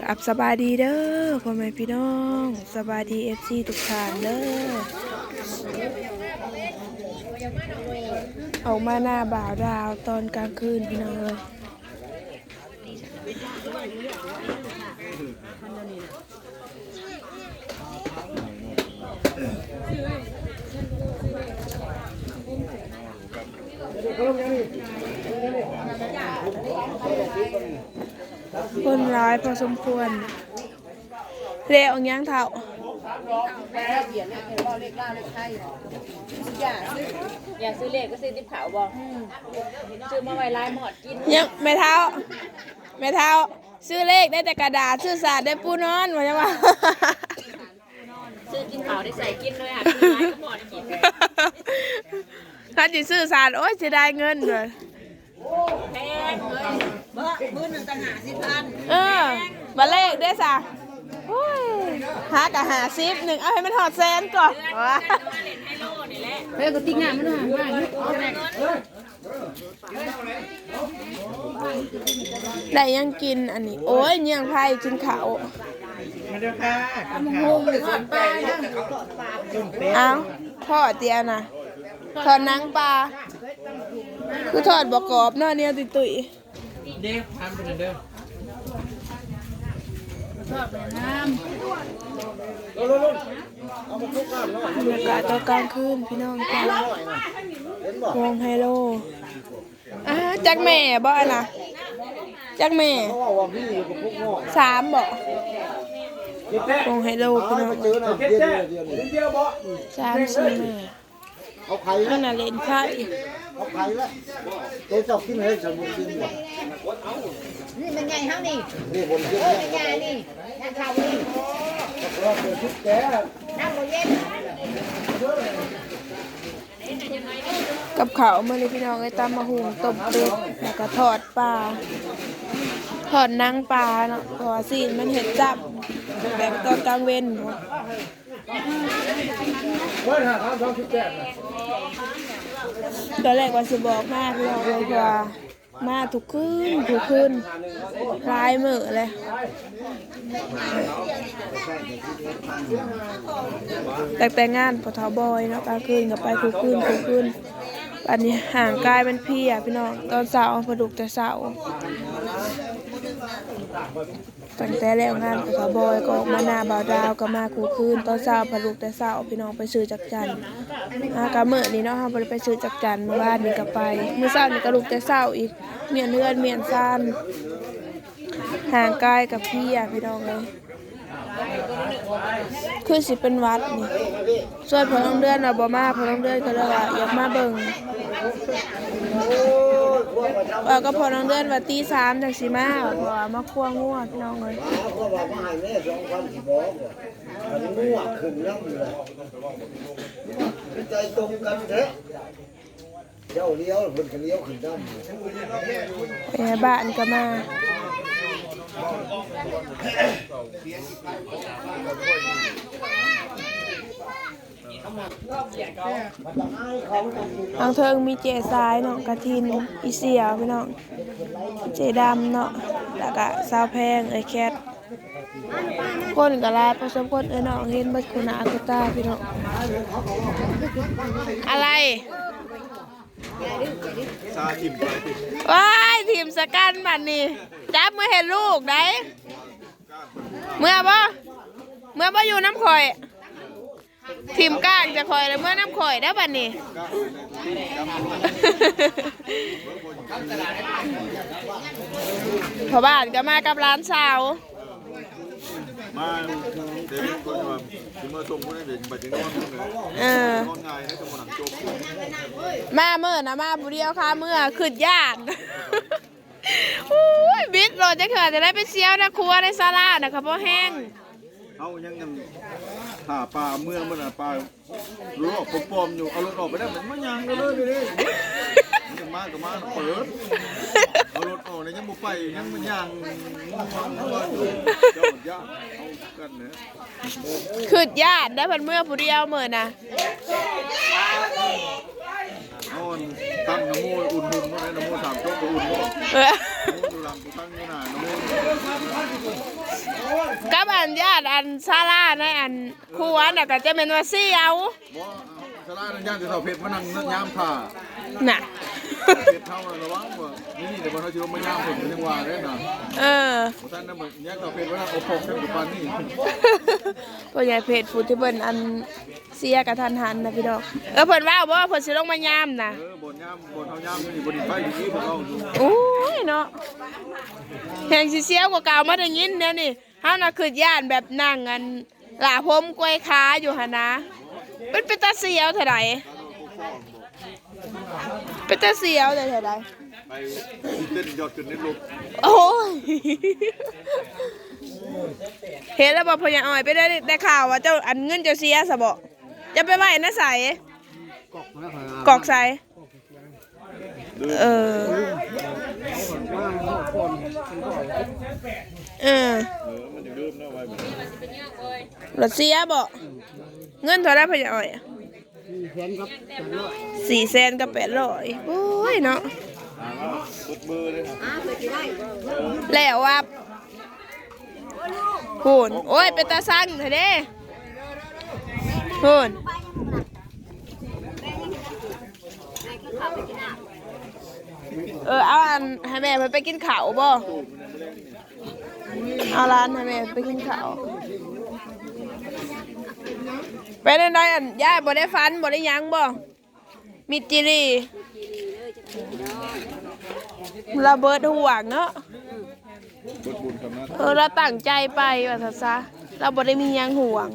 ກາບສະບາຍດີເດີພໍ່ແມ່ພີ່ນ້ອງ ສະບາຍດີເອັຟຊີທຸກທ່ານເດີ. ອອກມາໜ້າບ່າວດາວຕອນກາງຄືນພີ່ນ້ອງເອີຍ. ຄົນຫຼາຍພໍສົມຄວນ. ແລ້ວຫຍັງເຖົ້າ? ຢາກຊື້ເລກກໍຊື້ຕິບເຂົ້າບໍ່? ຊື້ມາໄວ້ຫຼາຍມາຮອດກິນ. ຍັງ ແມ່ເຖົ້າ ແມ່ເຖົ້າ ຊື້ເລກໄດ້ແຕ່ກະດາດ ຊື້ສາດໄດ້ປູນອນ ວ່າຈັ່ງວ່າ. ຊື້ກິນເຂົ້າໄດ້ໃສ່ກິນໂດຍຫາກິນຫຼາຍກໍບໍ່ໄດ້ກິນ. ຄັນຊິຊື້ສາດ ໂອ້ຍ ເສຍດາຍເງິນເລີຍ. ແພງເລີຍ ມື້ໜຶ່ງຕັ້ງຫ້າສິບພັນ. ເອີ ບາດເລກເດ້ຊະ. ໂອ້ຍ ຫາກະຫ້າສິບໜຶ່ງ ເອົາໃຫ້ມັນຮອດແສນກ່ອນ. ເອີ ກໍຕິກໜ້າມັນຫາ ໄດ້ຫຍັງກິນອັນນີ້? ໂອ້ຍ ຍ່ຽງໄຜ່ກິນເຂົ້າ. ມາເດີຄ່ະ ຕຳບັກຫຸ່ງທອດປາ. ເອົ້າ ທອດຕິອັນນະ ທອດໜັງປາ. ຄືທອດບໍ່ກອບເນາະ ໜຽວຕຸ້ຍໆ. ເດ້ ທານໄປເດີ. ທອດໄປງາມ. ບັນຍາກາດຕອນກາງຄືນພີ່ນ້ອງ ຈາກວົງໄຮໂລ. ອ່າ ຈັກແມ່ບໍ່ອັນນະ? ຈັກແມ່? ສາມບໍ່? ວົງໄຮໂລພີ່ນ້ອງ ສາມສີ່ແມ່. ເອົາໄຂ່ລະ ນັ້ນນະ ເຫຼັ້ນໄຂ່ ເອົາໄຂ່ລະ. ໂຕເຈົ້າກິນເລີຍ ເຈົ້າບໍ່ກິນບໍ່? ນີ້ແມ່ນໃຫຍ່ເຮົານີ້ ນີ້ບໍ່ກິນ ເອີ ແມ່ນໃຫຍ່ນີ້ ນາງເຖົ້ານີ້ ເອີ ເປີດຊຸດແກ ນ້ຳບໍ່ເຢັນ. ກັບເຂົ້າມື້ນີ້ພີ່ນ້ອງເອີຍ ຕຳບັກຫຸ່ງ ຕົ້ມເປັດ ແລ້ວກໍທອດປາ ທອດໜັງປາເນາະ ເພາະວ່າຊີ້ນມັນເຮັດຈ້ຳ ແບບຕອນກາງເວັນພຸ້ນ. ຕອນແລກວ່າຊິບໍ່ອອກມາພີ່ນ້ອງເອີຍ ເພາະວ່າມາທຸກຄືນ ທຸກຄືນ ຫຼາຍມື້ແລ້ວ. ຕັ້ງແຕ່ງານພໍ່ເຖົ້າບອຍເນາະ ກາງຄືນກໍໄປທຸກຄືນ ທຸກຄືນ. ບາດນີ້ຮ່າງກາຍມັນເພຍພີ່ນ້ອງ ຕອນເຊົ້າເຮົາກໍລຸກແຕ່ເຊົ້າ. ຕັ້ງແຕ່ແລ້ວງານກະກະບອຍກໍອອກມາໜ້າບ່າວດາວ ກໍມາຄູ່ຄືນ. ຕອນເຊົ້າພັດລຸກແຕ່ເຊົ້າພີ່ນ້ອງໄປຊື້ຈັກຈັ່ນ. ຫາກະມື້ນີ້ເນາະ ເຮົາບໍ່ໄດ້ໄປຊື້ຈັກຈັ່ນ ມື້ວານນີ້ກະໄປ ມື້ເຊົ້ານີ້ກະລຸກແຕ່ເຊົ້າອີກ ມ້ຽນເຮືອນມ້ຽນຊານ ຮ່າງກາຍກະເພຍພີ່ນ້ອງເອີຍ ຄືຊິເປັນຫວັດນີ້. ຊວນພໍ່ນ້ອງເດືອນວ່າບໍ່ມາ ພໍ່ນ້ອງເດືອນກໍເລີຍວ່າຢາກມາເບິ່ງ ເວົ້າກັບພໍ່ນ້ອງເດືອນວ່າຕີສາມຈັ່ງຊິມາ ເພາະວ່າມາຄົວງົວພີ່ນ້ອງເອີຍ. ງົວຂຶ້ນນຳເລີຍ ໃຈຕົງກັນແທ້. ເຈົ້າລ້ຽວ ເພິ່ນກໍລ້ຽວຂຶ້ນນຳ ແມ່ບ້ານກໍມາ. ທາງເທິງມີເຈ້ຊາຍເນາະ ກະທິນ ອີ່ສຽວພີ່ນ້ອງ ເຈ້ດຳເນາະ ແລ້ວກະສາວແພງ ເອື້ອຍແຄດ. ຄົນກໍຫຼາຍພໍສົມຄວນ ເອື້ອຍນ້ອງເຫັນເບິດຄູ່ໜ້າຄູ່ຕາພີ່ນ້ອງ. ອາໄລ ຊາຖິ້ມໄປຕິ ວ້າຍ ຖິ້ມສະກັນບັດນີ້ ຈັບມືເຮັດລູກໄດ໋. ເມືອບໍ່? ເມືອບໍ່ຢູ່ນຳຂ້ອຍ? ຖິ້ມກ້າງຈາກຂ້ອຍແລ້ວເມືອນຳຂ້ອຍເດີບັດນີ້. ພໍ່ບ້ານກໍມາກັບຫຼານສາວ. ມາແຕ່ເພິ່ນວ່າຊິມາສົ່ງຜູ້ໃດກໍໄປແຕ່ນອນ. ເອີ ນອນງ່າຍນະ ຈະບໍ່ນັ່ງຈົບ. ມາມື້ນະມາຜູ້ດຽວຄາເມືອ ຄຶດຢ້ານ. ໂອ້ຍ ບິດລົດຈັກເທື່ອ ຈະໄດ້ໄປສ່ຽວນະ ຄົວໃນສາລານະ ກໍບໍ່ແຮງ. ເຮົາຍັງ ຍັງຖ້າປາເມືອ ມື້ນະ ປາ ລົດອອກປ້ອມໆຢູ່ ເອົາລົດອອກໄປແລ້ວ ມັນມາຍ່າງເລີຍໆ ມັນຍັງມາກໍມາ ເປີດ ເອົາລົດອອກແລ້ວຍັງບໍ່ໄປ ຍັງມາຍ່າງງົວໆຢູ່. ເຈົ້າຢ້ານເຮົາກັນແຫຼະ ຄຶດຢ້ານໄດ໋ ເພິ່ນເມືອຜູ້ດຽວມື້ນະ. ເຮົາຕັ້ງນະໂມ ອຸ່ນໆ ນະໂມສາມຈົບກໍອຸ່ນ. ເອີ ນະໂມຢູ່ຫຼັງ ກູຕັ້ງຢູ່ໜ້າ ນະໂມ. ອັນຍາດອັນສາລາໃນອັນຄົວນະ ກໍຈະແມ່ນວ່າຊິເອົາ ບໍ່ ສາລານັ້ນຢ້ານແຕ່ເຖົ້າເພັດມານັ່ງຍາມຖ້າ ນະ ເພັດເຮົາລະວັງວ່າ ນີ້ນີ້ແຕ່ບໍ່ເຮົາຊິລົງມາຍາມເພິ່ນກໍຍັງວ່າເດ້ນະ ເອີ ບໍ່ທັນນະ ຍາມເຖົ້າເພັດວ່າເອົາພອກເພິ່ນກໍປານນີ້ ພໍ່ໃຫຍ່ເພັດຜູ້ທີ່ເພິ່ນອັນ ເສຍກະທັນຫັນນະພີ່ນ້ອງ. ເອີ ເພິ່ນເວົ້າບໍ່ ເພິ່ນຊິລົງມາຍາມນະ? ເອີ ບ່ອນຍາມ ບ່ອນເຮົາຍາມຢູ່ນີ້ ບໍ່ໄດ້ໄປຢູ່ນີ້ ເພິ່ນເວົ້າຢູ່. ໂອ້ຍເນາະ ແຮງຊິເສຍກວ່າເກົ່າ. ມາໄດ້ຍິນແນວນີ້ ເຮົານະຄຶດຢ້ານແບບນັ່ງອັນຫຼ້າຜົມກວຍຂາຢູ່ຫັ້ນນະ. ເປັນ ເປັນຕາສຽວເທົ່າໃດ ເປັນຕາສຽວເທົ່າໃດ. ໄປເຕັ້ນຍອດຂຶ້ນໃນລົບ. ໂອ້ຍ ເຫັນແລ້ວບໍ່ ພໍ່ໃຫຍ່ອ້ອຍ? ເປັນໄດ້ ໄດ້ຂ່າວວ່າເຈົ້າ ອັນເງິນເຈົ້າເສຍຊະບໍ? ຈະໄປໄວ້ນະໃສ? ກອກໃສ? ເອີ ເອີ ລົດເສຍບໍ? ເງິນເທົ່າໃດ ພໍ່ໃຫຍ່ອ້ອຍ? ສີ່ແສນກັບແປດຮ້ອຍ. ໂອ້ຍເນາະ ແລ້ວວ່າ ພຸ້ນ ໂອ້ຍ ເປັນຕາຊັງແທ້ເດ້ ພຸ້ນ. ເອີ ເອົາອັນ ໃຫ້ແມ່ເພິ່ນໄປກິນເຂົ້າບໍ? ເອົາຫຼານໃຫ້ແມ່ໄປກິນເຂົ້າ. ເປັນຈັ່ງໃດ ອັນ ຍາຍບໍ່ໄດ້ຝັນ ບໍ່ໄດ້ຫຍັງບໍ? ມິດຈີຣີ ລະເບີດຫ່ວງເນາະ. ເອີ ລາວຕັ້ງໃຈໄປວ່າຊັ້ນຊະ ລາວບໍ່ໄດ້ມີຫຍັງຫ່ວງ.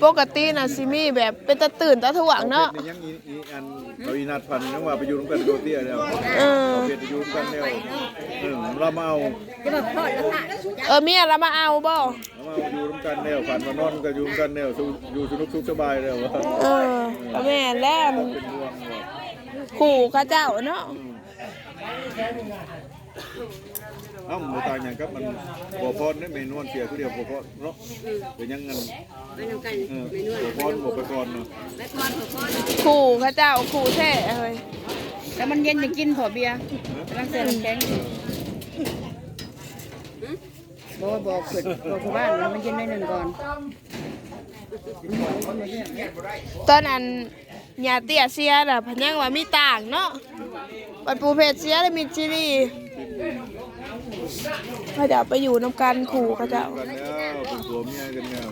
ປົກກະຕິນະຊິມີແບບເປັນຕາຕື່ນຕາຖ້ວງເນາະ. ເປັນຫຍັງອີ ອີອັນເຂົາອີນັດພັນຍັງວ່າໄປຢູ່ນຳກັນໂດເຕຍແລ້ວ. ເອີ ເຂົາເຮັດໄປຢູ່ນຳກັນແລ້ວ. ເອີ ລາວມາເອົາ ເອີ ເມຍລາວມາເອົາບໍ? ລາວມາເອົາຢູ່ນຳກັນແລ້ວ ຝັນວ່ານອນກໍຢູ່ນຳກັນແລ້ວ ຢູ່ສະໜຸກສຸກສະບາຍແລ້ວ. ເອີ ກໍແມ່ນແລ້ວ ເປັນຫ່ວງ ຄູ່ເຂົາເຈົ້າເນາະ. ເອົ້າ ບໍ່ຕ່າງຫຍັງກັບມັນ ບົວພອນເດ້ ແມ່ນວນເສຍຜູ້ດຽວບົວພອນເນາະ. ເປັນຫຍັງອັນ ໄປນຳກັນ ເອີ ແມ່ນວນ ບົວພອນ ບົວໄປກ່ອນເນາະ ໄປກ່ອນບົວພອນ. ຄູ່ເຂົາເຈົ້າ ຄູ່ແທ້ເຮີ້ຍ. ແລ້ວມັນເຢັນ ຈະກິນພໍເບຍ ກຳລັງໃສ່ນ້ຳແຂງ. ບໍ່ ບໍ່ຂຶ້ນ ບໍ່ ເພາະວ່າມັນເຢັນໜ້ອຍໜຶ່ງກ່ອນ. ຕອນນັ້ນ ຍ່າເຕ້ຍເສຍນະ ເພິ່ນຍັງວ່າມີຕ່າງເນາະ. ບັດປູເພັດເສຍແລ້ວ ມິດຊີຣີ ເຂົາເຈົ້າໄປຢູ່ນຳກັນຄູ່ເຂົາເຈົ້າ. ເປັນຜົວເມຍກັນແລ້ວ.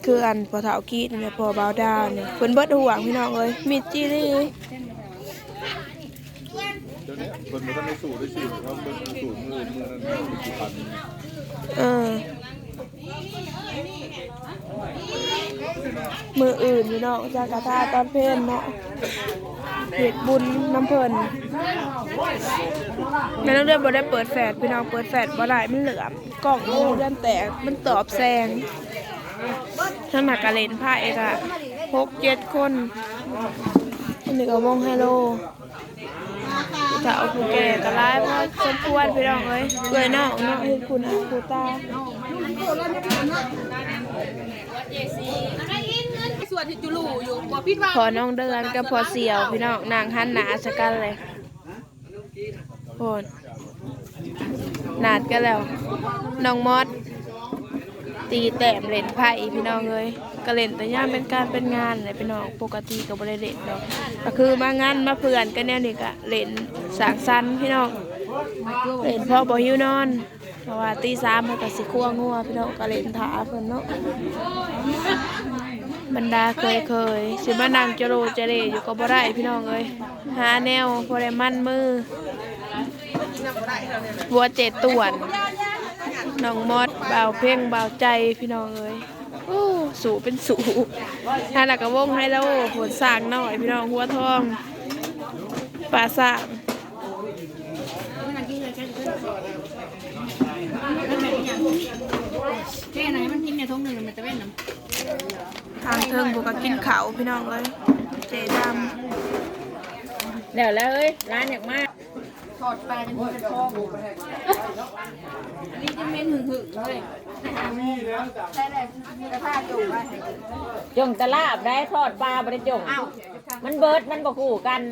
ຄືອັນພໍ່ເຖົ້າກີດນີ້ແຫຼະ ພໍ່ບ່າວດານີ້ ເພິ່ນເບິດຫ່ວງພີ່ນ້ອງເອີຍ ມິດຈີຣີ. ເພິ່ນບໍ່ທັນໄດ້ສູ້ໄດ້ສູ້ ເຂົາເບິ່ງສູ້ມື້ ມື້ນັ້ນເປັນຊິພັນ. ເອີ ມື້ອື່ນພີ່ນ້ອງ ຈາກກະທາຕອນເພນເນາະ ເຮັດບຸນນຳເພິ່ນ. ແມ່ນ້ອງເດືອນບໍ່ໄດ້ເປີດແຟລດພີ່ນ້ອງ ເປີດແຟລດບໍ່ໄດ້ ມັນເຫຼືອມ ກ້ອງນ້ອງເດືອນແຕກ ມັນຕອບແສງ. ທາງນັ້ນກະຫຼິ້ນໄພ້ກະຫົກເຈັດຄົນ. ອັນນີ້ກະວົງໄຮໂລ. ຜູ້ເຖົ້າຜູ້ແກ່ກໍຫຼາຍພໍສົມຄວນພີ່ນ້ອງເອີຍ ເອື້ອຍນ້ອງເນາະ ເຮັດຄູ່ໜ້າຄູ່ຕາ. ພໍ່ນ້ອງເດືອນກັບພໍ່ສ່ຽວພີ່ນ້ອງ ນັ່ງຫັນໜ້າໃສ່ກັນເລີຍ. ໂອ້ ນັດກັນແລ້ວ ນ້ອງມອດ ຕີແຕ້ມຫຼິ້ນໄພ້ພີ່ນ້ອງເອີຍ. ກໍຫຼິ້ນແຕ່ຍາມເປັນການເປັນງານແຫຼະພີ່ນ້ອງ ປົກກະຕິກໍບໍ່ໄດ້ຫຼິ້ນດອກ. ກໍຄືມາງານມາເພື່ອນກັນແນວນີ້ກໍຫຼິ້ນສັງສັນພີ່ນ້ອງ ຫຼິ້ນພໍບໍ່ຫິວນອນ ເພາະວ່າຕີສາມເພິ່ນກໍຊິຄົວງົວພີ່ນ້ອງ ກໍຫຼິ້ນຖ້າເພິ່ນເນາະ. ບັນດາເຄີຍໆ ຊິມານັ່ງຈະໂລຈະເລຢູ່ກໍບໍ່ໄດ້ພີ່ນ້ອງເອີຍ ຫາແນວພໍໄດ້ມັນມື. ຜົວເຈຕ່ວນ ນ້ອງມອດ ບ່າວເພັງ ບ່າວໃຈພີ່ນ້ອງເອີຍ. ໂອ້ ສູ້ເປັນສູ້. ທາງນັ້ນກະວົງໄຮໂລ ໂຫນຊ້າງນ້ອຍພີ່ນ້ອງ ຫົວທອງ ປາຊ້າງ. ທາງເທິງພຸ້ນກະກິນເຂົ້າພີ່ນ້ອງເອີຍ ເຈດຳ. ແລ້ວແລ້ວເອີຍ ຫຼານຢາກມາ. ທອດປາຈະມີເປັນຟອງ ອັນນີ້ຈະເໝັນຫຶ່ງໆເລີຍ. ຈົ່ງແຕ່ລາບໄດ້ ທອດປາບໍ່ໄດ້ຈົ່ງ. ມັນເບິດ ມັນບໍ່ຄູ່ກັນ.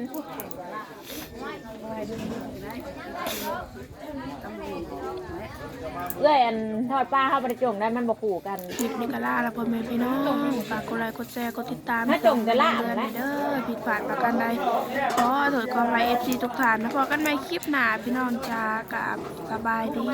ເອື້ອຍ ອັນທອດປາເຮົາບໍ່ໄດ້ຈົ່ງໄດ້ ມັນບໍ່ຄູ່ກັນ. ຄລິບນີ້ກໍລາລະ ພໍ່ແມ່ພີ່ນ້ອງ ຝາກກົດໄລຄ໌ ກົດແຊ ກົດຕິດຕາມ ໃຫ້ເຮົາຈົ່ງແຕ່ລະເດືອນນີ້ເດີ. ຜິດພາດປະການໃດ ຂໍໂທດຂໍອະໄພ ເອັຟຊີ ທຸກທ່ານ. ມາພໍ້ກັນໃໝ່ຄລິບໜ້າ ພີ່ນ້ອງຈ໋າ. ກະສະບາຍດີ.